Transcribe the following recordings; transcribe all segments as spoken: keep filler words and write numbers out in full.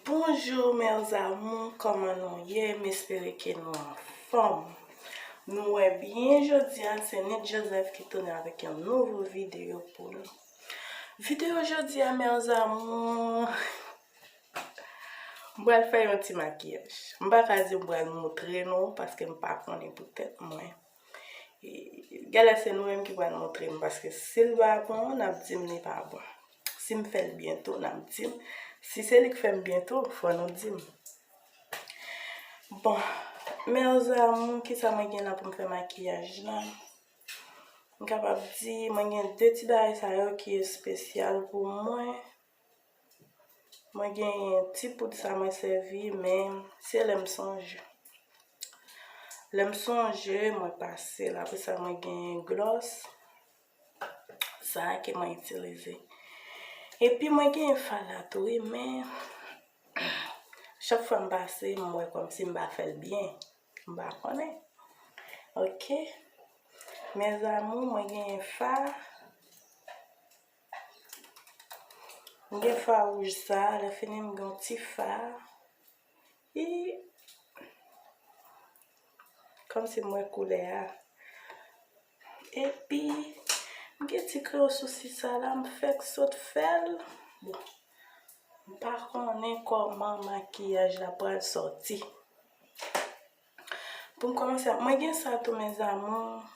Bonjou, mes amours, kòman nou ye? M espere ke nou anfòm. Nou wè byen jodi a, se Nit Joseph ki tounen avèk yon nouvo videyo pou nou. Videyo jodi a, mes amours, m pral fè yon ti makiyaj. M pa ka di m pral moutre nou, paske m pa konnen pou tèt mwen. E, genlè se nou menm ki pral moutre m, paske si l pa bon, n ap di m li pa bon. Si m fè l byen tou, n ap di m. Si se li k fè m byen tou, fò nou di m. Bon, mes amours, kisa mwen gen la pou m fè makiyaj la? M kapab di, mwen gen de ti bagay sa yo ki espesyal pou mwen. Mwen gen ti poud sa mwen sèvi, men se lè m sonje. Lè m sonje, mwen pase l. Apre sa, mwen gen glòs. Sa ke mwen itilize. Epi mwen gen fard la tou, wi, men chak fwa m pase, m wè kòmsi m pa fè l byen. M pa konnen. Ok. Mes amours, mwen gen fard. M gen fard wouj sa, lè fini m gen yon ti fard. I, kòmsi m wè koulè a. Epi, m gen ti kreyon sousi sa la, m fèk sot fè l. Bon, m pa konnen kòman makiyaj la pral sòti. Pou m kòmanse, mwen gen sa tou, mes amours.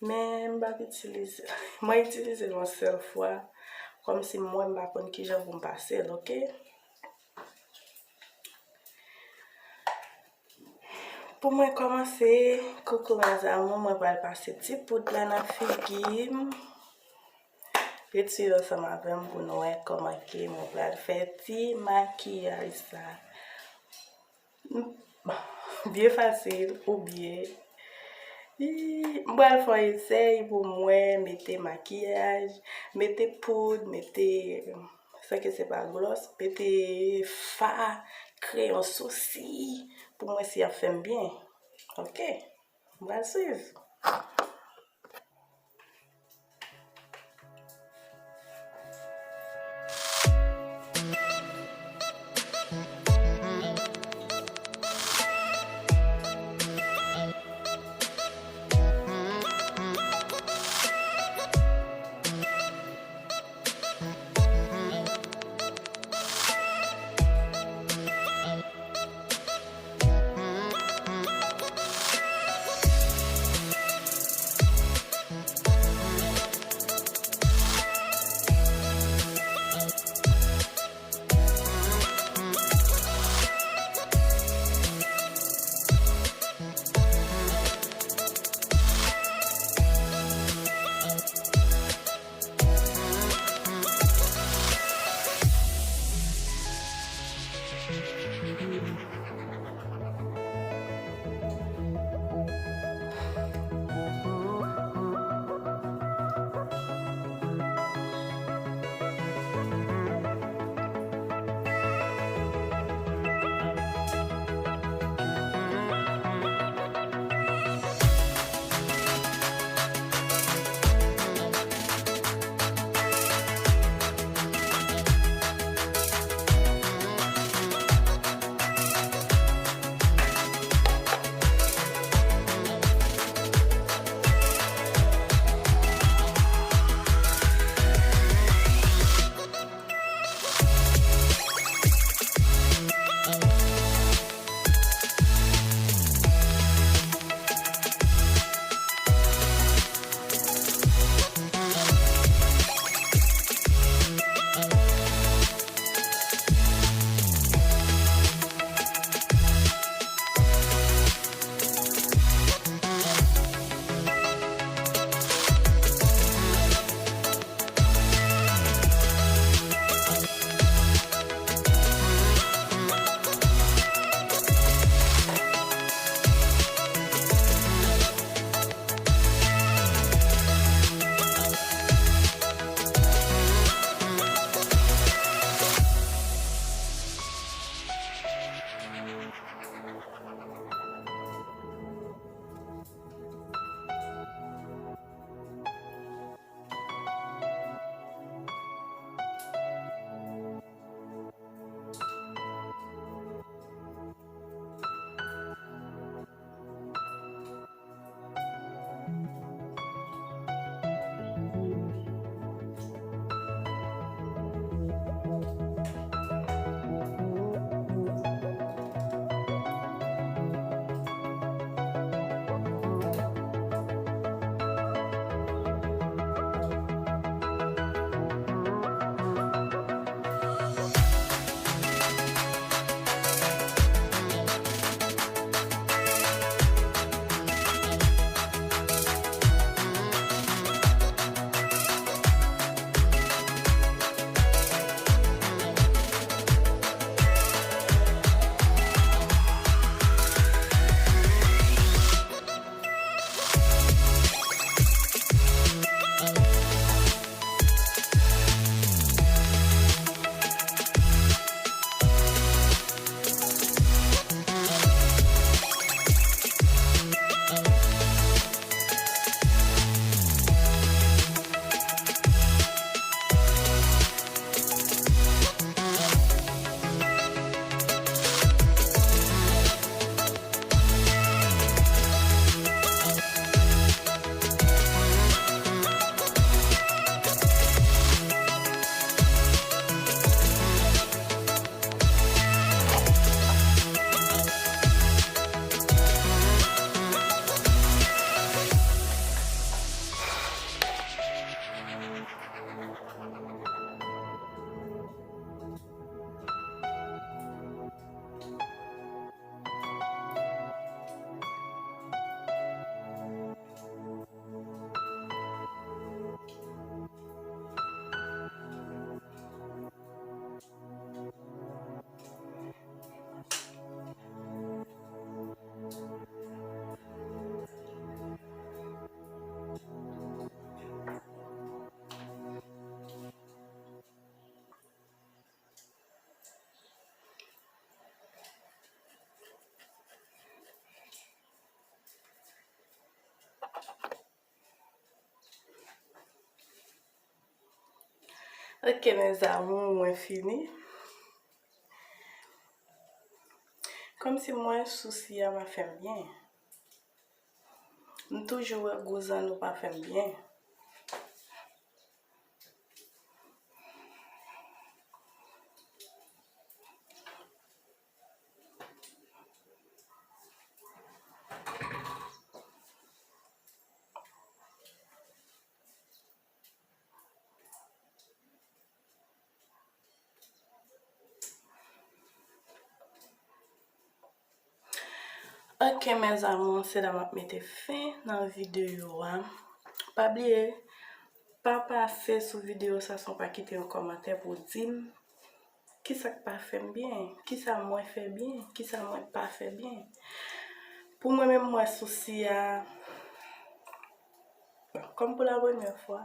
Men m p ap itilize. Mwen itilize l yon sèl fwa. Kòmsi m wè m pa konn kijan pou m pase l, ok? Pou mwen kòmanse, coucou mes amours, mwen pral pase ti poud la nan figi m. Ret swiv ansanm avè m pou nou wè kòman ke mwen pral fè ti makiyaj sa. Byen fasil, oubyen, i, m pral fè yon esèy pou mwen mete makiyaj, mete poud, mete, sa ke se pa glòs, mete fard, kreyon sousi, pou mwen si y ap fè m byen. Ok, m pral swiv. Ok, mes amours, mwen fini. Kòmsi mwen, sousi a pa fè m byen. M toujou wè gwo zanno pa fè m byen. Ok, mes amours, se la m ap mete fen nan videyo a. Pa bliye, pa pase sou videyo sa san w pa kite yon kòmantè pou w di m kisa k pa fè m byen, kisa mwen fè byen, kisa mwen pa fè byen. Pou mwen menm, mwen sousi a, kòm pou la premyè fwa,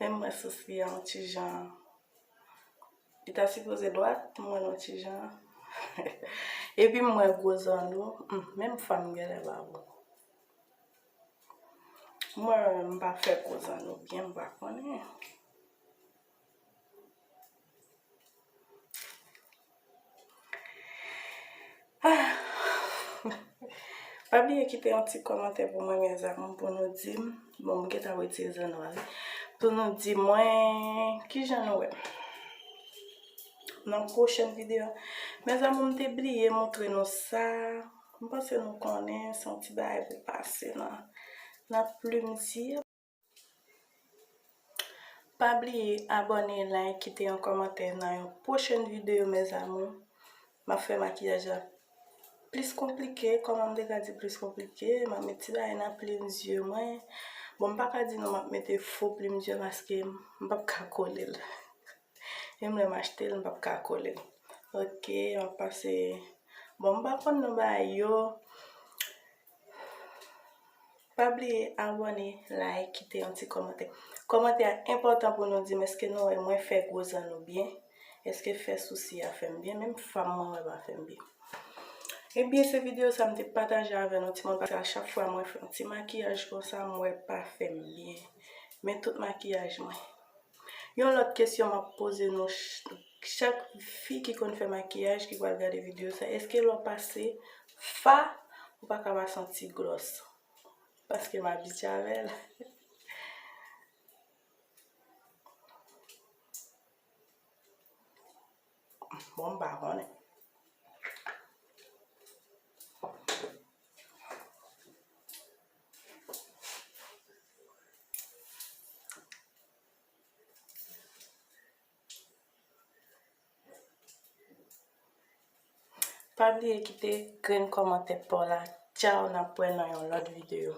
men mwen sousi a yon ti jan. Li ta sipoze dwat, mwen yon ti jan. Epi mwen gwo zanno, hmm, menm fanm genlè ba bon. Mwen, m pa fè gwo zanno byen, m pa konnen. Ah. Pa bliye kite yon ti kòmantè pou mwen, mes amours, pou nou di m. Bon, m gentan retire zanno a, wi. Pou nou di mwen kijan nou wè m nan pwochèn videyo. Mes amours, m te bliye montre nou sa. M panse nou konnen, se yon ti bagay pou pase nan, nan plim zye. Pa bliye abòne, like, kite yon kòmantè nan yon pwochèn videyo, mes amours. M ap fè makiyaj la plis konplike, kòman m te ka di plis konplike, m ap met ti bagay nan plim zye mwen. Bon, m pa ka di nou m ap mete fo plim zye paske m p ap ka kole l. Menm lè m achte l, m p ap ka kole l. Ok, m ap pase. Bon, m pa konn non bagay yo. Pa bliye abòne, like, kite yon ti kòmantè. Kòmantè a enpòtan pou nou di m èske nou wè mwen fè gwo zanno byen, èske fè sousi a fè m byen, menm fanm mwen wè pa fè m byen. Ebyen, se videyo sa m te pataje avè nou timoun, paske a chak fwa mwen fè yon ti makiyaj konsa, m wè pa fè m byen. Men tout makiyaj mwen. Yon lòt kesyon m ap poze nou ch-, chak fi ki konn fè makiyaj ki pral gade videyo sa, èske lè w pase fa, ou pa ka pa santi glòs? Paske m abitye avè l. Bon, m pa konnen. Pa bliye kite grenn kòmantè pa w la. Tchaw, n ap wè nan yon lòt videyo.